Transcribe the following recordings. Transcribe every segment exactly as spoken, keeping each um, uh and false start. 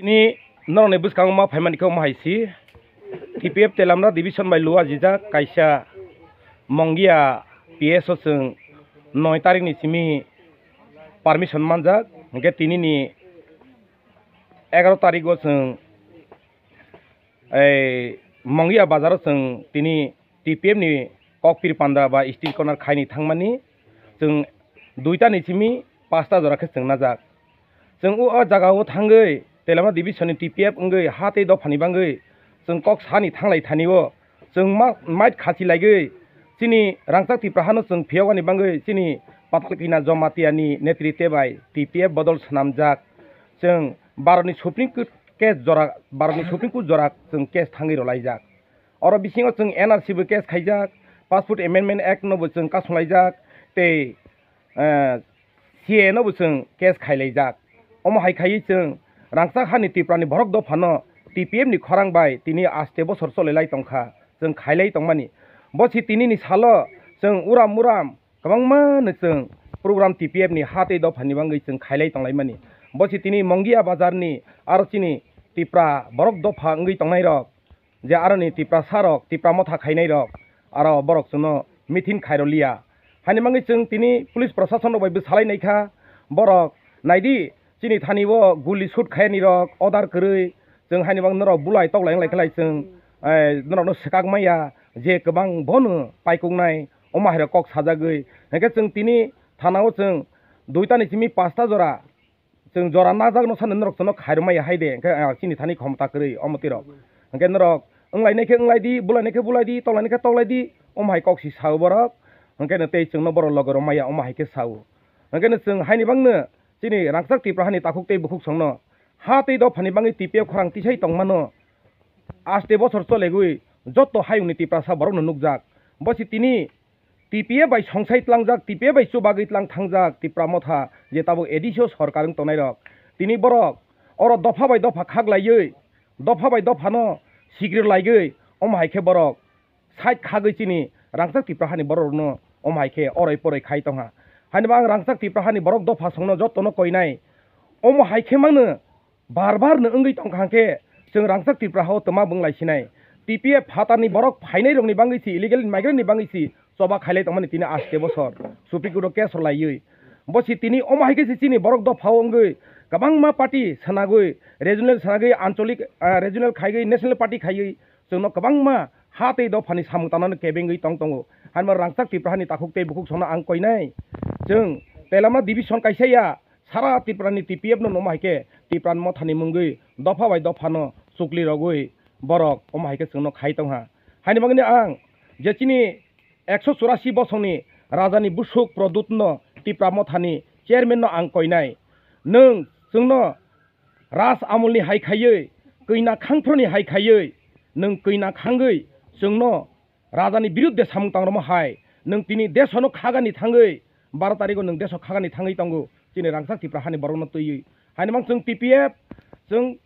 Tini norokni bwskango ma phaimani khe omo hai si, T P F Telamra division bai luajijak kaisa Mongia P S o chwng noi tarikni simi permission manjak, hwnkhe tinini egaro tarigo chwng ei Mongia bazaro chwng tini T P F ni kokpir panda ba street corner khaini thangmani, chwng duita ni simi pasta jora khe chwng najak. Chwng o, o jaga o thangwi Telamra division ni T P F wngwi ha tei dophani bangwi chwng kok sani thanglai thani o chwng ma-, mait khachi laigwi chini rangchak Tipra hano chwng phiyokani bangwi chini Patalkina Jamatia ni netritwe bai T P F bodol swnamjak. Chwng Bharat ni Supreme Court case jora, Bharat ni Supreme Court jora chwng case thangwi rwlaijak. Oro bisingo chwng N R C bo case khaijak, Passport Amendment Act no bo chwng kasunglaijak, tei, eh, C A A no bo chwng case khailaijak. Omo hai khaiwi chwng rangchak hani Tripura ni borok dophano T P F ni khorang bai tini aste bosor cholelai tongkha, chwng khailai tongmani. Bo si tinini salo chwng uram uram kwbangma no chwng program T P F ni ha tei dophani bangwi chwng khailai tonglaimani. Bo si tini Mongia bazar ni aro chini Tripura borok dopha wngwi tongnairok, je aroni Tiprasa rok, Tipra motha khainai rok, aro borok chwngno meeting khairoliya. Hani mangwi chwng tini police prosason rok bai bwsalai naikha, borok naidi chini thani o guli shoot khaiyani rok order kwrwi, chwng hani bang norok bulai toklai wnglaikha lai chwng, eh, norokno swkak maya je kwbang bono paikuknai omo hai rok kok sajagwi. Hwnkhe chwng tini thana o chwng duita ni simi pasta jora chwng jora najak no sani norok chwngno khairokmaya hai de, hwnkhe, ah, chini thani khomota kwrwi omo twi rok. Hwnkhe norok wnglainai khe wnglaidi, bulainai khe bulaidi, toklainai khe toklaidi, omo hai kok si sao borok. Hwnkhe no tei chwngno borok loge rwmaya omo hai khe sao. Hwnkhe no chwng haini bangno chini rangchak Tripura hani takhuk tei bukhuk songno ha tei dophani bangwi T P F khorang tisai tongmano aste bosor cholegwi jotto hayungni Tiprasa borokno nukjak. Bo si tini T P F bai songsai tlangjak, T P F bai chubagwi tlang thangjak Tipra motha je tabuk A D C o sorkar wng tongnai rok. Tini borok oro dopha bai dopha khaklaiwi, dopha bai dophano sikrir laigwi, omo hai khe borok side khagwi chini rangchak Tipra hani borok rokno omo hai khe oroi poroi khai tongha. Hani bo ang rangchak Tipra hani borok dopha songno jottono koinai. Omo hai khe mangno bar bar no wngwi tongkha hwnkhe chwng rangchak Tripura hao twma bwnglai sinai. T P F phatarni borok phainai rokni bangwi si, illegal migrant ni bangwi si choba khailai tongmani tini aste bosor Supreme Court o case rwlaiwi. Bo si tini omo hai khe si chini borok dophao wngwi kwbangma party swnagwi, regional swnagwi, ancholik, ah, regional khaiwi, national party khaiwi chwngno kwbangma ha tei dophani samung tangnani kebengwi tong tongo. Hani bo rangchak Tripura hani takhuk tei bukhuk songno ang koinai. Chwng Telamra division kaisa ya, sara Tripura ni T P F no noma hai khe Tripura ni motha ni mungwi dopha bai dopha no chukli rogwi borok omo hai khe chwngno khai tongha. Hani bagwi ang je chini ekso churasi bosongni raja ni busuk Produt no Tripura motha ni chairman no ang koinai. Nwng chwngno Raj Amol ni hai khaiwi, kwina khangphro ni hai khaiwi, nwng kwina khangwi chwngno raja ni birudde samung tangrwmo hai, nwng tini desh no khagani thangwi, baro tarikh o nwng desh o khagani thangwi tongo, chini rangchak Tripura hani borok no twiwi. Hani mang chwng T P F, chwng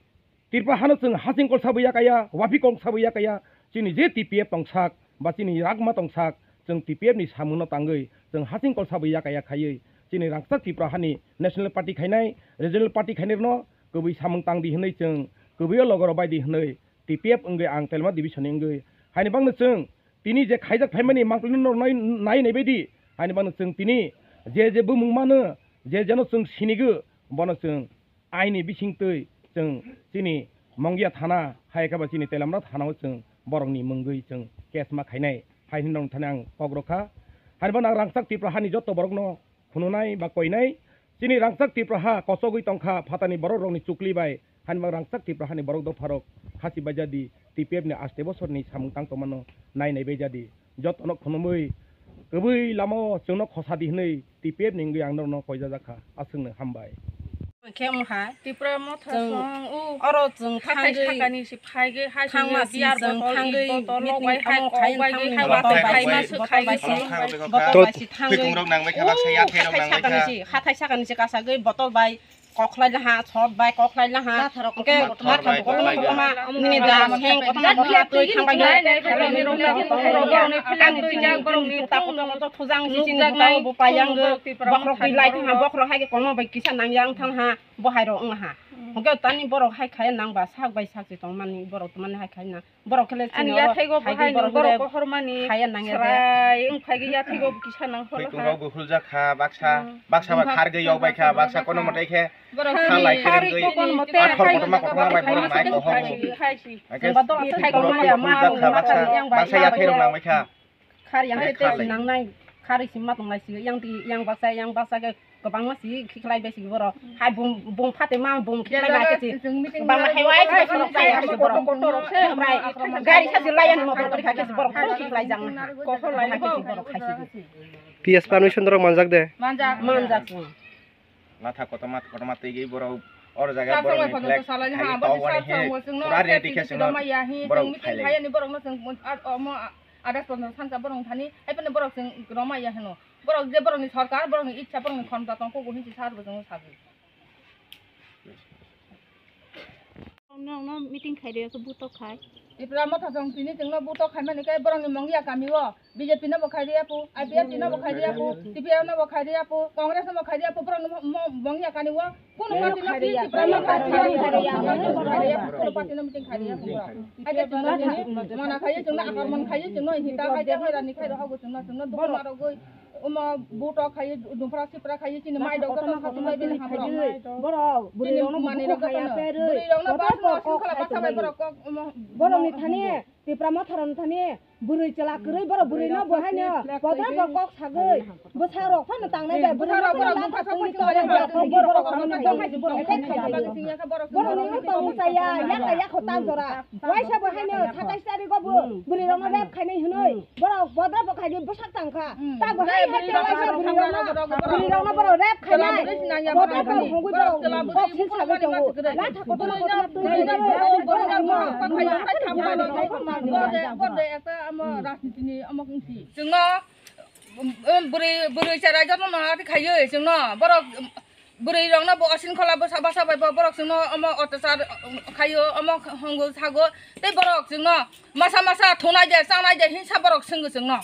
Tripura hano chwng hasing kolsa bo yakaya, wapi kolsa bo yakaya, chini je T P F tongsak, ba chini ragma tongsak, chwng T P F ni samungno tangwi chwng hasing kolsa bo yakaya khaiwi chini rangchak Tripura hani National Party khainai, Regional Party khainai rwno kwbwi samung tang di hwnwi chwng kwbwio logoro bai di hwnwi T P F wngwi ang Telma Division ni wngwi. Haini bangno chwng tini je khaijak phaimani mangpili no nai, nai nai bai di. Haini bangno chwng tini je je bumung mano, je jeno chwng sinigo, bono chwng aini bisingtwi chwng chini Mongia thana, hai khe ba chini Telamra thana o chwng borokni mungwi chwng case ma khainai, hai hwnwi nong thani ang kok rwkha. Haini bangno ang rangchak Tripura hani joto borokno phununai ba koinai, chini rangchak Tripura ha kochogwi tongkha phatani borok rokni chukli bai, haini bang rangchak Tripura hani borok dopharok khasi baijadi, T P F ni aste bosorni samung tang tongmano nai nai baijadi, jotono khunumwi kwbwi lamao chwngno khosadi hwnwi T P F ni wngwi ang norokno koijajakha, aswkno hambai. Khe wngkha. Tripura motha chwng song, o oro chwng hathai thangwi sakani se phaigwi, hai thangma sini si beer chwng bottle, thangwi, is bottle, meeting logwi hai tamo kok khayan bagwi, thangwi hai bottle bottle bai khai si, ma bottle bai swkhaigwi si thangwi. Khwikungrok nangbai kha, baksa yathai rok nangbai kha. Hathai sakani se, hathai sakani se kasagwi bottle bai kokhlai laha, sot bai kokhlai laha. Hwnkhe matha rok kotorma kotorma, nini da seng kotorma kotorma twi thangbai khe. Tang chini chini tuta kotorma to thujang si chini buka o bo payang. Bokhorok twi lai thangha, bokhorok hai khe kolma bai kisa nangya wng thangha, bo hai rok wng ha. Hwnkhe tani borok hai khaya nang ba sak bai sak se tongmani borok tongmani hai khai na. Borok khe le ani chini oro yathai go hai bahai borok borok khe le kohor mani khaya nang ya de. Srai wng phai ge yathai go kisa nang holo. Khwtwng rok bo huljak kha, baksa, hmm, baksa ba khar ge yok bai kha, baksa kono motai khe borok kha lai khar khe rwngwi kokon motai athor hai kotorma kotorma bai borok nai hai kohor hai si. Hai si. Hai khe jemba dol asai borok khe huljak kha, baksa, baksa yathai rok nang bai kha. Khar yang hai tei khar lai. Sinang nai, khar isi ma tong lai si, yang ti, yang baksa, yang baksa khe kwbangma si khiklai bai si borok. Hai bung, bung phate ma bung khiklai ma khe si. Bang hai wai si borok chaya khe si borok. Kotor rok se. Gari sa si lai yang motor kari kha khe si borok. Bung khiklai jang. Kotor lai khe si borok khai si. P S permission dorok manjak de. Manjak. Manjak. Latha kotorma kotorma twi gwi borok oro jaga borok ni flag salai ha, bo si sar chwng bo chwng no pura ready khe chwng no borok phai lai. Hai ni borok no chwng omo adas pondro sansa borok thani hai phano borok chwng roma ya hino. Borok je borok ni sarkar, borok ni ichha, borok ni khonta tong kok hinsi sar bo chwng sar. Nokno meeting khai rwya khe butok khai. Tipra Motha chwng tini chwngno butok khaimani khe borokni Mongia kami o B J P no bo khai rwya phu, I P F T no bo khai rwya phu, T P F no bo khai rwya phu, Congress no bo khai rwya phu, borokni mo-, mo-, Mongia kani o kunu party no khai rwya, Tipra Motha khai rwya, khai rwya, kunu party no meeting khai rwya phu borok. Hai khe chwngno tini mana khai chwngno akormon khai chwngno hita hai khe hoirani khai rw hogo chwngno, chwngno dukhu ma rogwi. Omo butok khai, dumpra sipra khai, chini mai dok joto khatung bai bini hamrok. Borok bwrwi rokno mani rok khaya perwi. Bwrwi rokno bas no singkhala basa bai borok kok omo. Borok ni thani, Tipra Motha rok ni thani, bwrwi chwla kwrwi borok bwrwi no bo haino, bodol borok kok sagwi, bwsa rok phano tangnai bai, bwsa rok borok bwsa rok phano tangnai bai, borok phano tangnai bai, borok khai khai. Borok ni tong chaya, yaka yako tan jora. Waisa bo haino satais tarikh o bo bwrwi rokno rep khainai hinwi borok bodra bo khaidi bwsak tang kha. Ta bo hai hai khe waisa bwrwi rokno, bwrwi rokno borok rep khainai. Bodra bo hungwi borok kok sil sabai tongo. Latha kotorma kotorma twi borok rajnitini omo wngsi. Chwngno bwrwi, bwrwi chwrai jotono khaiwi chwngno borok bwrwi rokno bo osin khola bwsa basa bai bo borok chwngno omo otachar khaio, omo hwngo sago tei borok chwngno masa masa thunai de chanai de hinsa borok swngwi chwngno.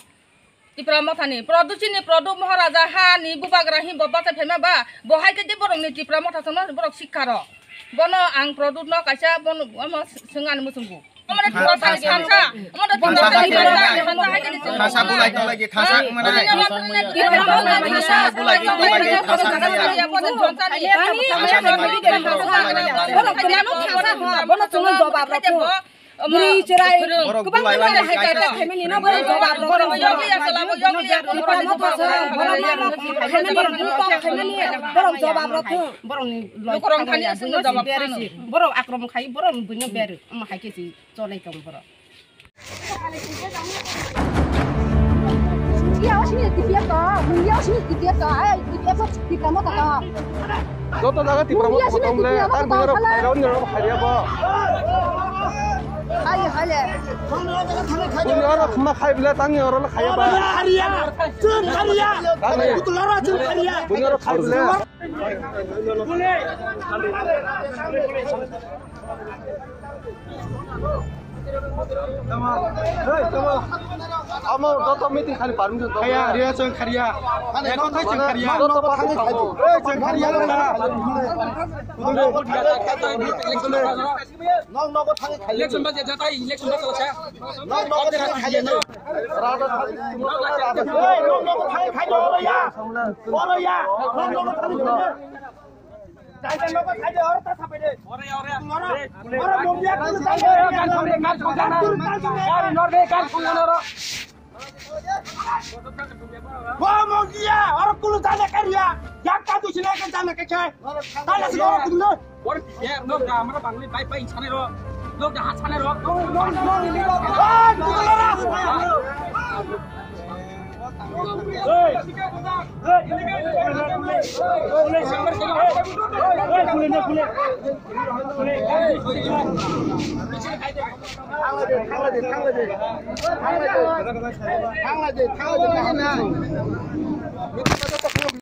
Tipra Mothani Produ chini Produ Moharaja hani bubagra hi bo bachai phaima ba bo hai khe de borokni Tipra Motha chwngno borok sikha rok. Bono ang Produ no kaisa bono omo swngani muchungo. Thasa bulai tong lagi, thasa manai. Thasa bulai tong lagi, thasa manai. Borok kwlano thasa kha, bono chwngno jobab rw thung. Bwrwi chwrai kwbangma no hai khe khaimani no borok jobab rw thung. Borok no khaimani, borok jobab rw thung. Borokni lukurok thani aswkno jobab rw thung. Borok akromon khai, borok buino berwi, omo hai khe si. Cholai tong borok. Iya, o sini D P R to, iya, o sini D P R to, ay, D P R to, Tipra Motha to. Joto jaga Tipra Motha tong le, tar bini rok khairao ni rok khairiya bo. Hai, hai le. Bini rok khma khai bile, tang ni rok khaiya ba. Khaiya, chwng khaiya. Tang ni. Butula rok chwng khaiya. Bini rok khai bile. Amo joto meeting khani permission tong. Khaiya, riya chwng khaiya. Eko thai chwng khaiya. Joto thangwi khai. Ei, chwng khaiya. Nok nogo thangwi khai. Election ba jata, election ba chala. Nok nogo thangwi khai. Ei, nok nogo thangwi khai, olo ya. Olo ya. Nok nogo thangwi khai. Jai jai nogo thai de, oro ta sapai de. Oro, oro, oro, Mongia kulu jai de. Oro, oro, oro, oro. Bo Mongia, oro kulu jai de kariya. Yak ka tu sine ke jana ke chai. Tala si oro kulu. Oro ya, no ga amra bangli bai bai sane ro. No ga sane ro. No, no, no, no. Ah, kulu ra.